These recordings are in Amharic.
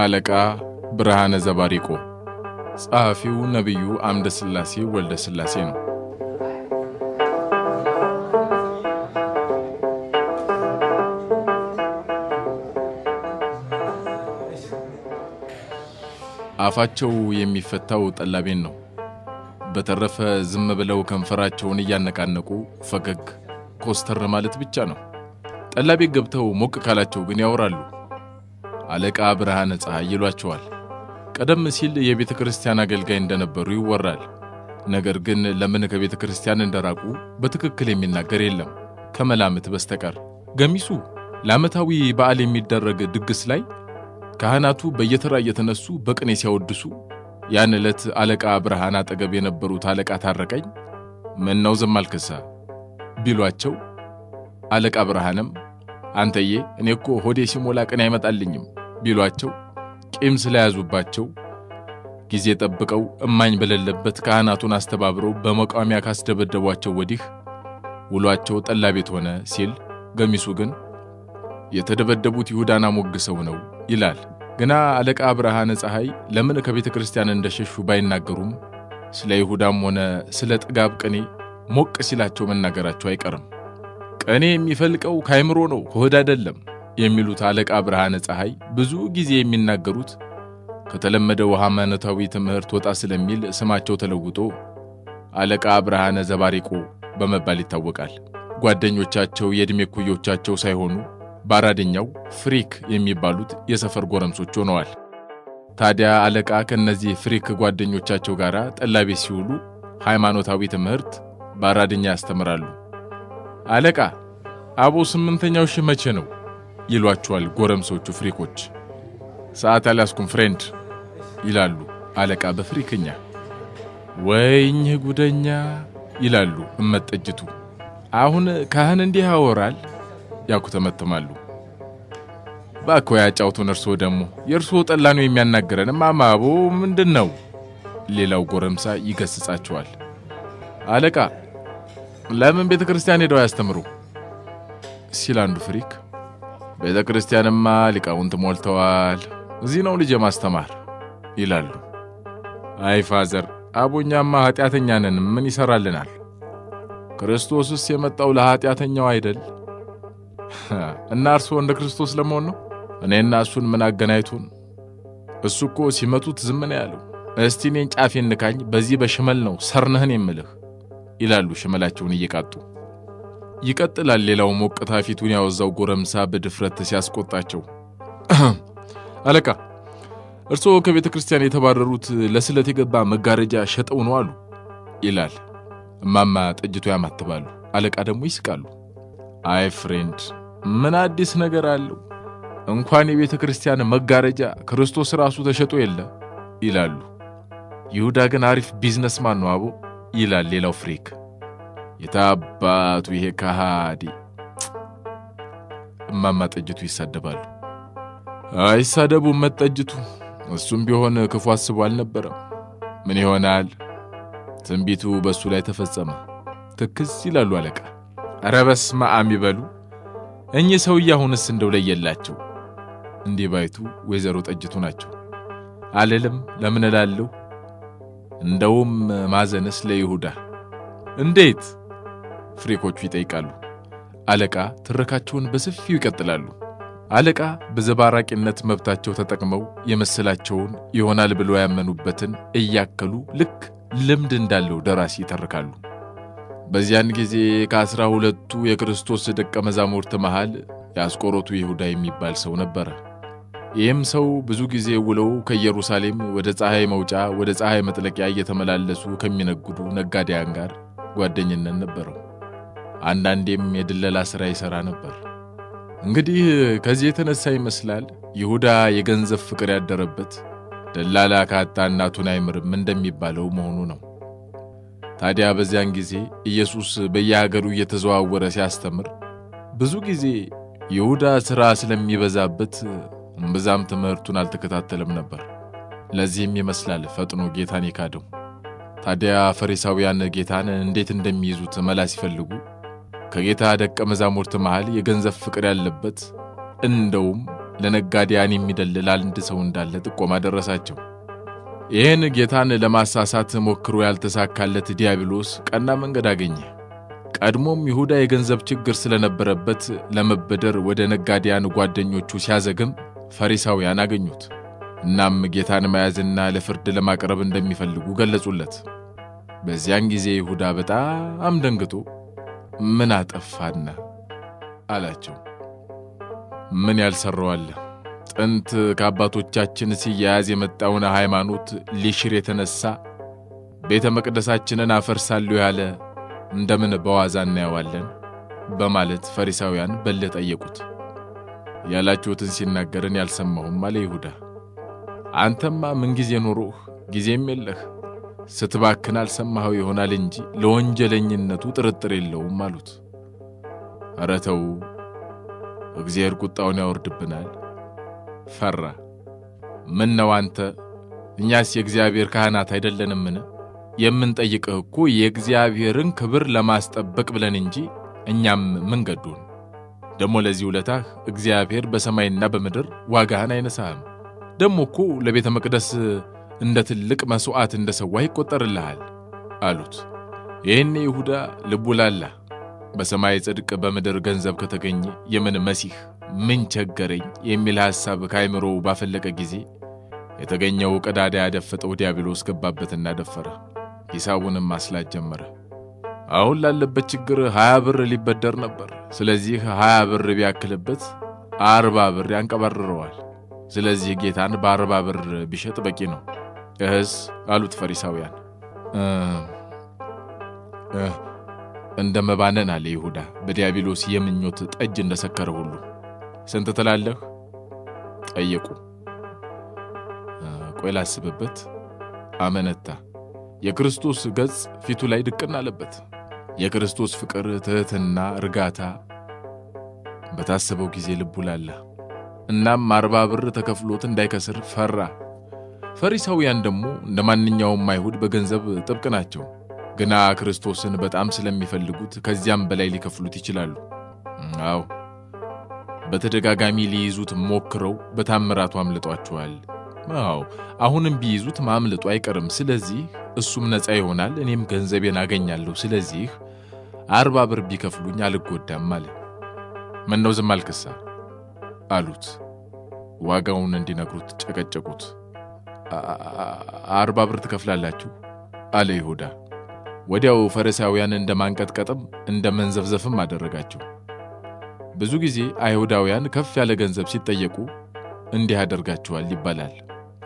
አለቃ ብርሃነ ዘባሪቆ። ጸሐፊው ነቢዩ አምደ ሥላሴ ወልደ ሥላሴ ነው። አፋቸው የሚፈታው ጠላ ቤት ነው። በተረፈ ዝም ብለው ከንፈራቸውን እያነቃነቁ ፈገግ ኮስተር ማለት ብቻ ነው። ጠላ ቤት ገብተው ሞቅ ካላቸው ግን ያወራሉ። አለቃ ብርሃነ ፀሐይ ይሏቸዋል። ቀደም ሲል የቤተ ክርስቲያን አገልጋይ እንደነበሩ ይወራል። ነገር ግን ለምን ከቤተ ክርስቲያን እንደራቁ በትክክል የሚናገር የለም ከመላምት በስተቀር። ገሚሱ ለዓመታዊ በዓል የሚደረግ ድግስ ላይ ካህናቱ በየተራ እየተነሱ በቅኔ ሲያወድሱ ያን ዕለት አለቃ ብርሃን አጠገብ የነበሩት አለቃ ታረቀኝ ምን ነው ዝም አልክሳ ቢሏቸው፣ አለቃ ብርሃንም አንተዬ እኔ እኮ ሆዴ ሲሞላ ቅኔ አይመጣልኝም ቢሏቸው፣ ቂም ስለያዙባቸው ጊዜ ጠብቀው እማኝ በሌለበት ካህናቱን አስተባብረው በመቋሚያ ካስደበደቧቸው ወዲህ ውሏቸው ጠላ ቤት ሆነ ሲል፣ ገሚሱ ግን የተደበደቡት ይሁዳን አሞግሰው ነው ይላል። ግና አለቃ ብርሃነ ፀሐይ ለምን ከቤተ ክርስቲያን እንደሸሹ ባይናገሩም ስለ ይሁዳም ሆነ ስለ ጥጋብ ቅኔ ሞቅ ሲላቸው መናገራቸው አይቀርም። ቅኔ የሚፈልቀው ከአይምሮ ነው ከሆድ አይደለም የሚሉት አለቃ ብርሃነ ፀሐይ ብዙ ጊዜ የሚናገሩት ከተለመደው ሃይማኖታዊ ትምህርት ወጣ ስለሚል ስማቸው ተለውጦ አለቃ ብርሃነ ዘባሪቆ በመባል ይታወቃል። ጓደኞቻቸው የዕድሜ እኩዮቻቸው ሳይሆኑ በአራደኛው ፍሪክ የሚባሉት የሰፈር ጎረምሶች ሆነዋል። ታዲያ አለቃ ከእነዚህ ፍሪክ ጓደኞቻቸው ጋር ጠላ ቤት ሲውሉ ሃይማኖታዊ ትምህርት በአራደኛ ያስተምራሉ። አለቃ አቦ 8ኛው ሺህ መቼ ነው ይሏቸዋል ጎረምሶቹ ፍሪኮች። ሰዓት አልያዝኩም friend ይላሉ አለቃ በፍሪክኛ። ወይ እኚህ ጉደኛ ይላሉ እመጠጅቱ። አሁን ካህን እንዲህ ያወራል ያኩተመትማሉ። ባኮ ያጫውቱን፣ እርስዎ ደግሞ የእርስዎ ጠላ ነው የሚያናግረን። እማማ አቦ ምንድን ነው? ሌላው ጎረምሳ ይገስጻቸዋል። አለቃ ለምን ቤተ ክርስቲያን ሄደው አያስተምሩ ሲል አንዱ ፍሪክ፣ ቤተ ክርስቲያንማ ሊቃውንት ሞልተዋል፣ እዚህ ነው ልጅ ማስተማር ይላሉ። አይ father አቦኛማ ኃጢአተኛ ነን፣ ምን ይሰራልናል? ክርስቶስስ የመጣው ለኃጢአተኛው አይደል? እና እርስዎ እንደ ክርስቶስ ለመሆን ነው? እኔና እሱን ምን አገናኝቶን? እሱ እኮ ሲመቱት ዝም ነው ያለው። እስቲ እኔን ጫፌን ንካኝ፣ በዚህ በሽመል ነው ሰርንህን የምልህ ይላሉ ሽመላቸውን እየቃጡ። ይቀጥላል ሌላው ሞቅታ ፊቱን ያወዛው ጎረምሳ በድፍረት ሲያስቆጣቸው። አለቃ እርስዎ ከቤተ ክርስቲያን የተባረሩት ለስለት የገባ መጋረጃ ሸጠው ነው አሉ ይላል። እማማ ጠጅቱ ያማትባሉ፣ አለቃ ደግሞ ይስቃሉ። አይ friend ምን አዲስ ነገር አለው? እንኳን የቤተ ክርስቲያን መጋረጃ ክርስቶስ ራሱ ተሸጦ የለ ይላሉ። ይሁዳ ግን አሪፍ businessman ነው አቦ ይላል ሌላው ፍሪክ። የታባቱ ይሄ ከሃዲ! እማማ ጠጅቱ ይሳደባሉ። አይሳደቡ መጠጅቱ፣ እሱም ቢሆን ክፉ አስቦ አልነበረም። ምን ይሆናል ትንቢቱ በእሱ ላይ ተፈጸመ። ትክዝ ይላሉ አለቃ። ኧረ በስመ አብ ይበሉ እኚህ ሰውዬ አሁንስ እንደው ለየላቸው። እንዲህ ባይቱ ወይዘሮ ጠጅቱ ናቸው። አልልም ለምን እላለሁ? እንደውም ማዘንስ ለይሁዳ። እንዴት ፍሪኮቹ ይጠይቃሉ። አለቃ ትረካቸውን በሰፊው ይቀጥላሉ። አለቃ በዘባራቂነት መብታቸው ተጠቅመው የመሰላቸውን ይሆናል ብሎ ያመኑበትን እያከሉ ልክ ልምድ እንዳለው ደራሲ ይተርካሉ። በዚያን ጊዜ ከ12ቱ የክርስቶስ ደቀ መዛሙርት መሃል የአስቆሮቱ ይሁዳ የሚባል ሰው ነበረ። ይህም ሰው ብዙ ጊዜ ውለው ከኢየሩሳሌም ወደ ፀሐይ መውጫ ወደ ፀሐይ መጥለቂያ እየተመላለሱ ከሚነግዱ ነጋዴያን ጋር ጓደኝነት ነበረው። አንዳንዴም የድለላ ሥራ ይሠራ ነበር። እንግዲህ ከዚህ የተነሳ ይመስላል ይሁዳ የገንዘብ ፍቅር ያደረበት ደላላ ካጣ እናቱን አይምርም እንደሚባለው መሆኑ ነው። ታዲያ በዚያን ጊዜ ኢየሱስ በየሀገሩ እየተዘዋወረ ሲያስተምር ብዙ ጊዜ ይሁዳ ሥራ ስለሚበዛበት እምብዛም ትምህርቱን አልተከታተለም ነበር። ለዚህም ይመስላል ፈጥኖ ጌታን የካደው። ታዲያ ፈሪሳውያን ጌታን እንዴት እንደሚይዙት መላ ሲፈልጉ ከጌታ ደቀ መዛሙርት መሃል የገንዘብ ፍቅር ያለበት እንደውም ለነጋዴያን የሚደልል አንድ ሰው እንዳለ ጥቆማ ደረሳቸው። ይህን ጌታን ለማሳሳት ሞክሮ ያልተሳካለት ዲያብሎስ ቀና መንገድ አገኘ። ቀድሞም ይሁዳ የገንዘብ ችግር ስለነበረበት ለመበደር ወደ ነጋዴያን ጓደኞቹ ሲያዘግም ፈሪሳውያን አገኙት። እናም ጌታን መያዝና ለፍርድ ለማቅረብ እንደሚፈልጉ ገለጹለት። በዚያን ጊዜ ይሁዳ በጣም ደንግጦ ምን አጠፋና አላቸው። ምን ያልሰራው አለ? ጥንት ከአባቶቻችን ሲያያዝ የመጣውን ሃይማኖት ሊሽር የተነሳ ቤተ መቅደሳችንን አፈርሳለሁ ያለ እንደምን በዋዛ እናየዋለን? በማለት ፈሪሳውያን በልህ ጠየቁት። ያላችሁትን ሲናገርን ያልሰማሁም አለ ይሁዳ። አንተማ ምን ጊዜ ኖሮህ ጊዜም የለህ፣ ስትባክን አልሰማኸው ይሆናል እንጂ ለወንጀለኝነቱ ጥርጥር የለውም አሉት። ኧረ ተው፣ እግዚአብሔር ቁጣውን ያወርድብናል። ፈራ። ምን ነው አንተ፣ እኛስ የእግዚአብሔር ካህናት አይደለንምን? የምንጠይቅህ እኮ የእግዚአብሔርን ክብር ለማስጠበቅ ብለን እንጂ እኛም ምን ገዶን? ደግሞ ለዚህ ውለታህ እግዚአብሔር በሰማይና በምድር ዋጋህን አይነሳህም። ደግሞ እኮ ለቤተ መቅደስ እንደ ትልቅ መሥዋዕት እንደ ሰዋህ ይቆጠርልሃል አሉት። ይህኔ ይሁዳ ልቡ ላላ። በሰማይ ጽድቅ በምድር ገንዘብ ከተገኘ የምን መሲህ ምን ቸገረኝ የሚል ሐሳብ ከአይምሮው ባፈለቀ ጊዜ የተገኘው ቀዳዳ ያደፈጠው ዲያብሎስ ገባበትና ደፈረ። ሂሳቡንም ማስላት ጀመረ። አሁን ላለበት ችግር 20 ብር ሊበደር ነበር። ስለዚህ 20 ብር ቢያክልበት 40 ብር ያንቀባርረዋል። ስለዚህ ጌታን በ40 ብር ቢሸጥ በቂ ነው። እህስ አሉት ፈሪሳውያን። እንደ መባነን አለ ይሁዳ በዲያብሎስ የምኞት ጠጅ እንደሰከረ ሁሉ። ስንት ትላለህ? ጠየቁ። ቆይ ላስብበት አመነታ። የክርስቶስ ገጽ ፊቱ ላይ ድቅን አለበት። የክርስቶስ ፍቅር፣ ትሕትና፣ እርጋታ በታሰበው ጊዜ ልቡ ላላ። እናም 40 ብር ተከፍሎት እንዳይከስር ፈራ። ፈሪሳውያን ደግሞ እንደ ማንኛውም አይሁድ በገንዘብ ጥብቅ ናቸው። ግና ክርስቶስን በጣም ስለሚፈልጉት ከዚያም በላይ ሊከፍሉት ይችላሉ። አዎ በተደጋጋሚ ሊይዙት ሞክረው በታምራቱ አምልጧቸዋል። አዎ አሁንም ቢይዙት ማምለጡ አይቀርም። ስለዚህ እሱም ነፃ ይሆናል፣ እኔም ገንዘቤን አገኛለሁ። ስለዚህ 40 ብር ቢከፍሉኝ አልጎዳም አለ። ምነው ዝም አልክሳ አሉት። ዋጋውን እንዲነግሩት ጨቀጨቁት። 40 ብር ትከፍላላችሁ አለ ይሁዳ። ወዲያው ፈሪሳውያን እንደ ማንቀጥቀጥም እንደ መንዘፍዘፍም አደረጋቸው። ብዙ ጊዜ አይሁዳውያን ከፍ ያለ ገንዘብ ሲጠየቁ እንዲህ ያደርጋቸዋል ይባላል።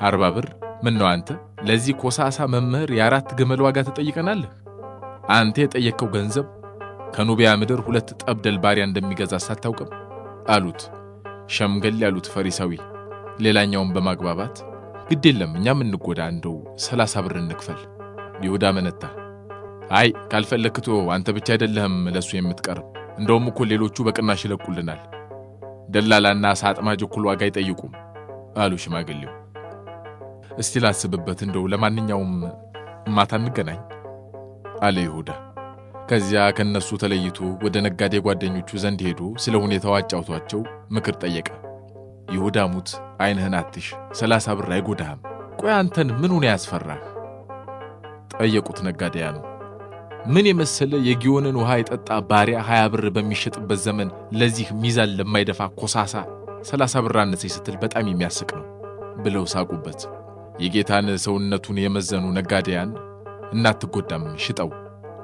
40 ብር? ምን ነው አንተ ለዚህ ኮሳሳ መምህር የ4 ግመል ዋጋ ትጠይቀናለህ? አንተ የጠየቅከው ገንዘብ ከኑቢያ ምድር 2 ጠብደል ባሪያ እንደሚገዛ ሳታውቅም አሉት ሸምገል ያሉት ፈሪሳዊ። ሌላኛውን በማግባባት ግድ የለም እኛም እንጎዳ፣ እንደው 30 ብር እንክፈል። ይሁዳ መነታ። አይ ካልፈለክቶ አንተ ብቻ አይደለህም ለሱ የምትቀርብ፣ እንደውም እኮ ሌሎቹ በቅናሽ ይለቁልናል። ደላላና አሳ አጥማጅ እኩል ዋጋ አይጠይቁም አሉ ሽማግሌው። እስቲ ላስብበት፣ እንደው ለማንኛውም ማታ እንገናኝ አለ ይሁዳ። ከዚያ ከነሱ ተለይቶ ወደ ነጋዴ ጓደኞቹ ዘንድ ሄዶ ስለ ሁኔታው አጫውቷቸው ምክር ጠየቀ። ይሁዳ ሙት፣ ዓይንህን አትሽ፣ 30 ብር አይጎዳህም። ቆይ አንተን ምኑን ያስፈራህ? ጠየቁት ነጋዴያኑ። ምን የመሰለ የጊዮንን ውሃ የጠጣ ባሪያ 20 ብር በሚሸጥበት ዘመን ለዚህ ሚዛን ለማይደፋ ኮሳሳ 30 ብር አነሰኝ ስትል በጣም የሚያስቅ ነው ብለው ሳቁበት። የጌታን ሰውነቱን የመዘኑ ነጋዴያን እናትጎዳም ሽጠው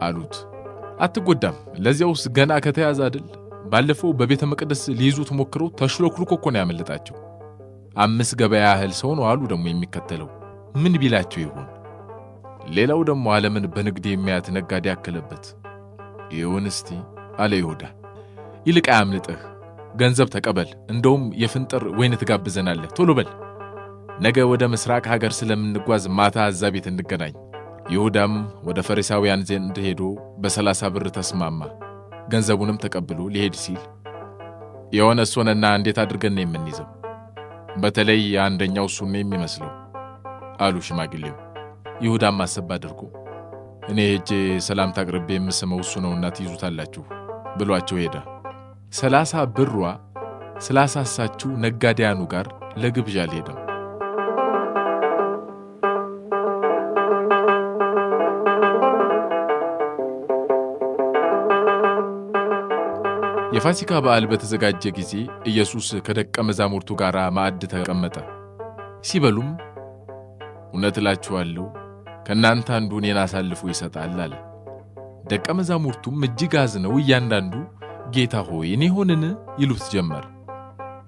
አሉት። አትጎዳም፣ ለዚያውስ ገና ከተያዘ አይደል? ባለፈው በቤተ መቅደስ ሊይዙት ሞክረው ተሽሎክልኮ እኮ ነው ያመለጣቸው። 5 ገበያ ያህል ሰው ነው አሉ ደግሞ የሚከተለው። ምን ቢላቸው ይሆን? ሌላው ደግሞ ዓለምን በንግድ የሚያት ነጋዴ ያከለበት። ይሁን እስቲ አለ ይሁዳ። ይልቅ አያምልጥህ፣ ገንዘብ ተቀበል፣ እንደውም የፍንጥር ወይን ትጋብዘናለህ። ቶሎ በል፣ ነገ ወደ ምስራቅ ሀገር ስለምንጓዝ ማታ እዛ ቤት እንገናኝ። ይሁዳም ወደ ፈሪሳውያን ዘንድ ሄዶ በ30 ብር ተስማማ። ገንዘቡንም ተቀብሎ ሊሄድ ሲል የሆነ እሱንና እንዴት አድርገን ነው የምንይዘው? በተለይ አንደኛው እሱን ነው የሚመስለው አሉ ሽማግሌው። ይሁዳም አሰብ አድርጎ እኔ ሄጄ ሰላምታ አቅርቤ የምስመው እሱ ነውና ትይዙታላችሁ ብሏቸው ሄደ። 30 ብሯ ስላሳሳችው ነጋዴያኑ ጋር ለግብዣ አልሄደም። የፋሲካ በዓል በተዘጋጀ ጊዜ ኢየሱስ ከደቀ መዛሙርቱ ጋር ማዕድ ተቀመጠ። ሲበሉም እውነት እላችኋለሁ ከእናንተ አንዱ እኔን አሳልፎ ይሰጣል አለ። ደቀ መዛሙርቱም እጅግ አዝነው እያንዳንዱ ጌታ ሆይ እኔ ሆንን ይሉት ጀመር።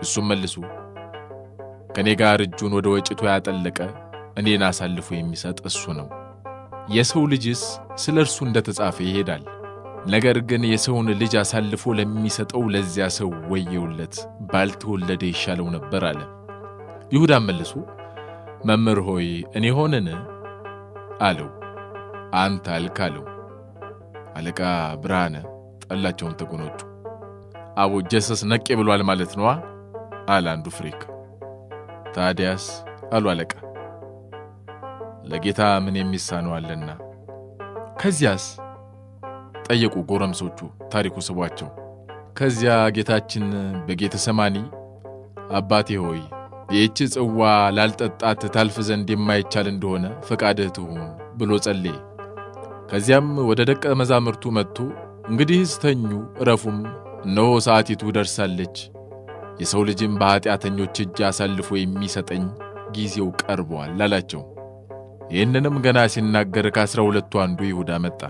እሱም መልሶ ከእኔ ጋር እጁን ወደ ወጭቱ ያጠለቀ እኔን አሳልፎ የሚሰጥ እሱ ነው። የሰው ልጅስ ስለ እርሱ እንደተጻፈ ይሄዳል። ነገር ግን የሰውን ልጅ አሳልፎ ለሚሰጠው ለዚያ ሰው ወየውለት፣ ባልተወለደ ይሻለው ነበር አለ። ይሁዳም መልሶ መምህር ሆይ እኔ ሆንን አለው። አንተ አልክ አለው። አለቃ ብርሃነ ጠላቸውን ተጎነጩ። አቦ ጀሰስ ነቄ ብሏል ማለት ነዋ አለ አንዱ ፍሬክ። ታዲያስ አሉ አለቃ፣ ለጌታ ምን የሚሳነው አለና። ከዚያስ ጠየቁ ጎረምሶቹ ታሪኩ ስቧቸው። ከዚያ ጌታችን በጌተሰማኒ አባቴ ሆይ ይህች ጽዋ ላልጠጣት ታልፍ ዘንድ የማይቻል እንደሆነ ፈቃድህ ትሁን ብሎ ጸለየ። ከዚያም ወደ ደቀ መዛሙርቱ መጥቶ እንግዲህስ ተኙ እረፉም፣ እነሆ ሰዓቲቱ ደርሳለች፣ የሰው ልጅም በኃጢአተኞች እጅ አሳልፎ የሚሰጠኝ ጊዜው ቀርቧል አላቸው። ይህንንም ገና ሲናገር ከ12ቱ አንዱ ይሁዳ መጣ።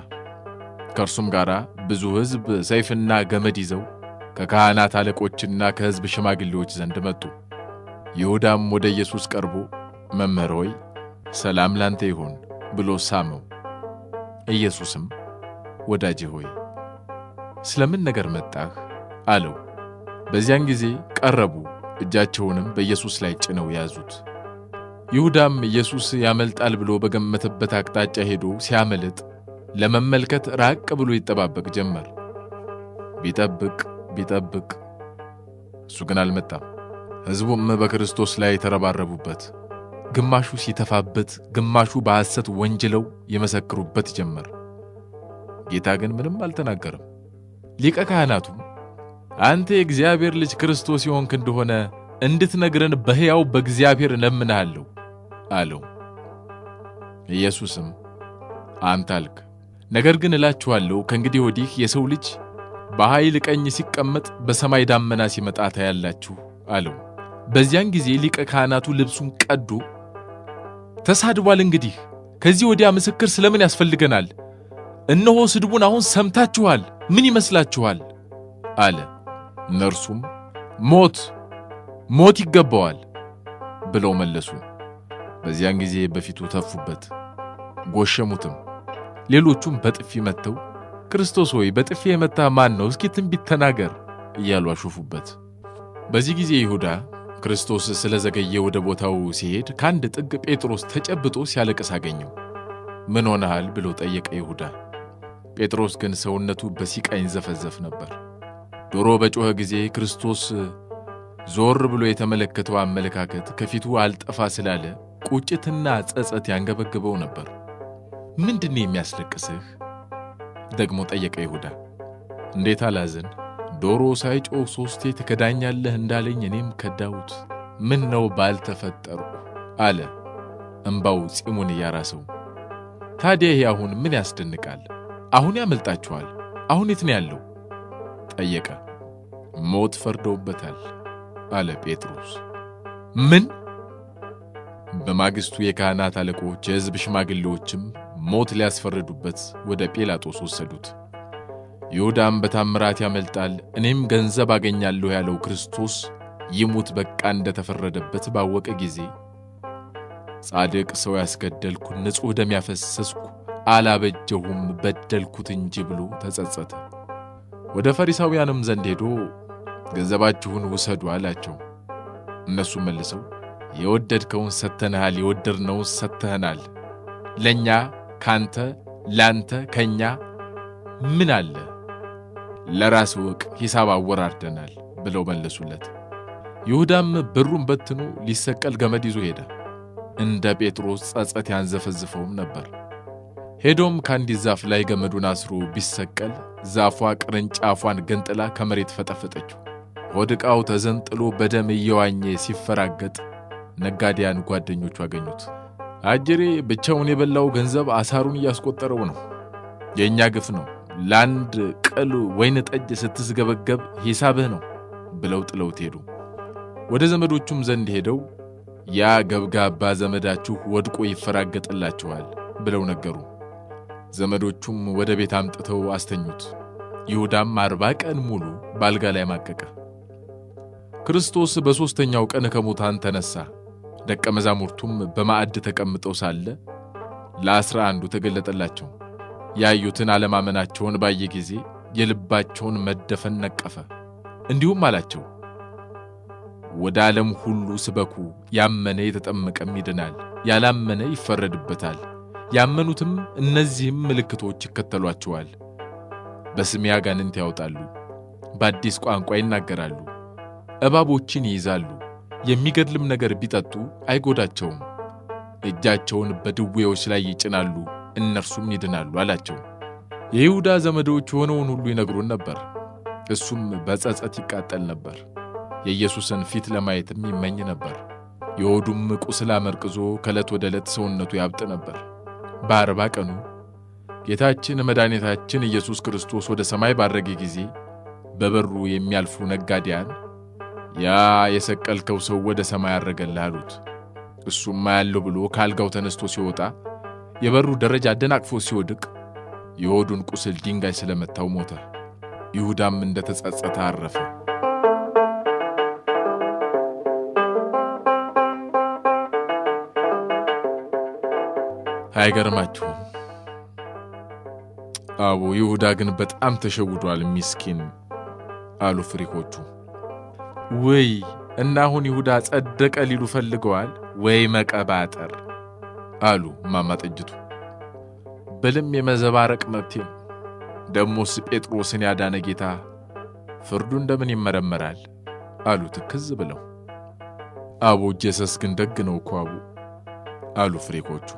ከእርሱም ጋር ብዙ ሕዝብ ሰይፍና ገመድ ይዘው ከካህናት አለቆችና ከሕዝብ ሽማግሌዎች ዘንድ መጡ። ይሁዳም ወደ ኢየሱስ ቀርቦ መምህር ሆይ ሰላም ላንተ ይሁን ብሎ ሳመው። ኢየሱስም ወዳጄ ሆይ ስለምን ነገር መጣህ አለው። በዚያን ጊዜ ቀረቡ፣ እጃቸውንም በኢየሱስ ላይ ጭነው ያዙት። ይሁዳም ኢየሱስ ያመልጣል ብሎ በገመተበት አቅጣጫ ሄዶ ሲያመልጥ ለመመልከት ራቅ ብሎ ይጠባበቅ ጀመር። ቢጠብቅ ቢጠብቅ እሱ ግን አልመጣም። ሕዝቡም በክርስቶስ ላይ ተረባረቡበት። ግማሹ ሲተፋበት፣ ግማሹ በሐሰት ወንጅለው የመሰክሩበት ጀመር። ጌታ ግን ምንም አልተናገረም። ሊቀ ካህናቱም አንተ የእግዚአብሔር ልጅ ክርስቶስ የሆንክ እንደሆነ እንድትነግረን በሕያው በእግዚአብሔር እለምንሃለሁ አለው። ኢየሱስም አንተ አልክ፣ ነገር ግን እላችኋለሁ ከእንግዲህ ወዲህ የሰው ልጅ በኃይል ቀኝ ሲቀመጥ በሰማይ ዳመና ሲመጣ ታያላችሁ አለው። በዚያን ጊዜ ሊቀ ካህናቱ ልብሱን ቀዶ ተሳድቧል፣ እንግዲህ ከዚህ ወዲያ ምስክር ስለምን ያስፈልገናል? እነሆ ስድቡን አሁን ሰምታችኋል፣ ምን ይመስላችኋል? አለ። እነርሱም ሞት ሞት ይገባዋል ብለው መለሱ። በዚያን ጊዜ በፊቱ ተፉበት፣ ጎሸሙትም። ሌሎቹም በጥፊ መትተው ክርስቶስ ሆይ በጥፊ የመታህ ማን ነው? እስኪ ትንቢት ተናገር እያሉ አሾፉበት። በዚህ ጊዜ ይሁዳ ክርስቶስ ስለዘገየ ወደ ቦታው ሲሄድ ከአንድ ጥግ ጴጥሮስ ተጨብጦ ሲያለቅስ አገኘው። ምን ሆነሃል ብሎ ጠየቀ ይሁዳ። ጴጥሮስ ግን ሰውነቱ በሲቃ ይንዘፈዘፍ ነበር። ዶሮ በጮኸ ጊዜ ክርስቶስ ዞር ብሎ የተመለከተው አመለካከት ከፊቱ አልጠፋ ስላለ ቁጭትና ጸጸት ያንገበግበው ነበር። ምንድን ነው የሚያስለቅስህ? ደግሞ ጠየቀ ይሁዳ። እንዴት አላዝን? ዶሮ ሳይጮህ 3 ትከዳኛለህ እንዳለኝ እኔም ከዳሁት። ምን ነው ባልተፈጠርኩ አለ፣ እምባው ጺሙን እያራሰው። ታዲያ ይሄ አሁን ምን ያስደንቃል? አሁን ያመልጣችኋል። አሁን የት ነው ያለው? ጠየቀ። ሞት ፈርዶበታል አለ ጴጥሮስ። ምን? በማግስቱ የካህናት አለቆች የሕዝብ ሽማግሌዎችም ሞት ሊያስፈርዱበት ወደ ጲላጦስ ወሰዱት። ይሁዳም በታምራት ያመልጣል፣ እኔም ገንዘብ አገኛለሁ ያለው ክርስቶስ ይሙት በቃ እንደተፈረደበት ባወቀ ጊዜ ጻድቅ ሰው ያስገደልኩ፣ ንጹሕ ደም ያፈሰስኩ አላበጀሁም፣ በደልኩት እንጂ ብሎ ተጸጸተ። ወደ ፈሪሳውያንም ዘንድ ሄዶ ገንዘባችሁን ውሰዱ አላቸው። እነሱም መልሰው የወደድከውን ሰጥተንሃል፣ የወደድነውን ሰጥተህናል፣ ለኛ ካንተ ላንተ ከኛ ምን አለ? ለራስ ወቅ ሂሳብ አወራርደናል ብለው መለሱለት። ይሁዳም ብሩን በትኖ ሊሰቀል ገመድ ይዞ ሄደ። እንደ ጴጥሮስ ጸጸት ያንዘፈዝፈውም ነበር። ሄዶም ከአንዲት ዛፍ ላይ ገመዱን አስሮ ቢሰቀል ዛፏ ቅርንጫፏን ገንጥላ ከመሬት ፈጠፈጠችው። ሆድ ዕቃው ተዘንጥሎ በደም እየዋኘ ሲፈራገጥ ነጋዴያን ጓደኞቹ አገኙት። አጅሬ ብቻውን የበላው ገንዘብ አሳሩን እያስቆጠረው ነው። የእኛ ግፍ ነው፣ ለአንድ ቅል ወይን ጠጅ ስትስገበገብ ሂሳብህ ነው ብለው ጥለውት ሄዱ። ወደ ዘመዶቹም ዘንድ ሄደው ያ ገብጋባ ዘመዳችሁ ወድቆ ይፈራገጥላችኋል ብለው ነገሩ። ዘመዶቹም ወደ ቤት አምጥተው አስተኙት። ይሁዳም 40 ቀን ሙሉ ባልጋ ላይ ማቀቀ። ክርስቶስ በሦስተኛው ቀን ከሙታን ተነሳ። ደቀ መዛሙርቱም በማዕድ ተቀምጠው ሳለ ለ11ዱ ተገለጠላቸው። ያዩትን አለማመናቸውን ባየ ጊዜ የልባቸውን መደፈን ነቀፈ። እንዲሁም አላቸው፣ ወደ ዓለም ሁሉ ስበኩ፣ ያመነ የተጠመቀም ይድናል፣ ያላመነ ይፈረድበታል። ያመኑትም እነዚህም ምልክቶች ይከተሏቸዋል። በስሜ አጋንንት ያወጣሉ፣ በአዲስ ቋንቋ ይናገራሉ፣ እባቦችን ይይዛሉ፣ የሚገድልም ነገር ቢጠጡ አይጎዳቸውም። እጃቸውን በድዌዎች ላይ ይጭናሉ፣ እነርሱም ይድናሉ አላቸው። የይሁዳ ዘመዶች የሆነውን ሁሉ ይነግሩን ነበር። እሱም በጸጸት ይቃጠል ነበር። የኢየሱስን ፊት ለማየትም ይመኝ ነበር። የሆዱም ቁስል አመርቅዞ ከዕለት ወደ ዕለት ሰውነቱ ያብጥ ነበር። በ40 ቀኑ ጌታችን መድኃኒታችን ኢየሱስ ክርስቶስ ወደ ሰማይ ባረገ ጊዜ በበሩ የሚያልፉ ነጋዴያን ያ የሰቀልከው ሰው ወደ ሰማይ አረገልህ አሉት። እሱም አያለሁ ብሎ ከአልጋው ተነስቶ ሲወጣ የበሩ ደረጃ አደናቅፎ ሲወድቅ የሆዱን ቁስል ድንጋይ ስለመታው ሞተ። ይሁዳም እንደተጸጸተ አረፈ። አይገርማችሁም? አቦ ይሁዳ ግን በጣም ተሸውዷል ሚስኪን አሉ ፍሪኮቹ። ወይ እና አሁን ይሁዳ ጸደቀ ሊሉ ፈልገዋል ወይ መቀባጠር አሉ እማማ ጠጅቱ። በልም የመዘባረቅ መብቴ ነው። ደሞስ ጴጥሮስን ያዳነ ጌታ ፍርዱ እንደምን ይመረመራል አሉ ትክዝ ብለው። አቦ Jesus ግን ደግ ነው እኮ አቡ አሉ ፍሪኮቹ።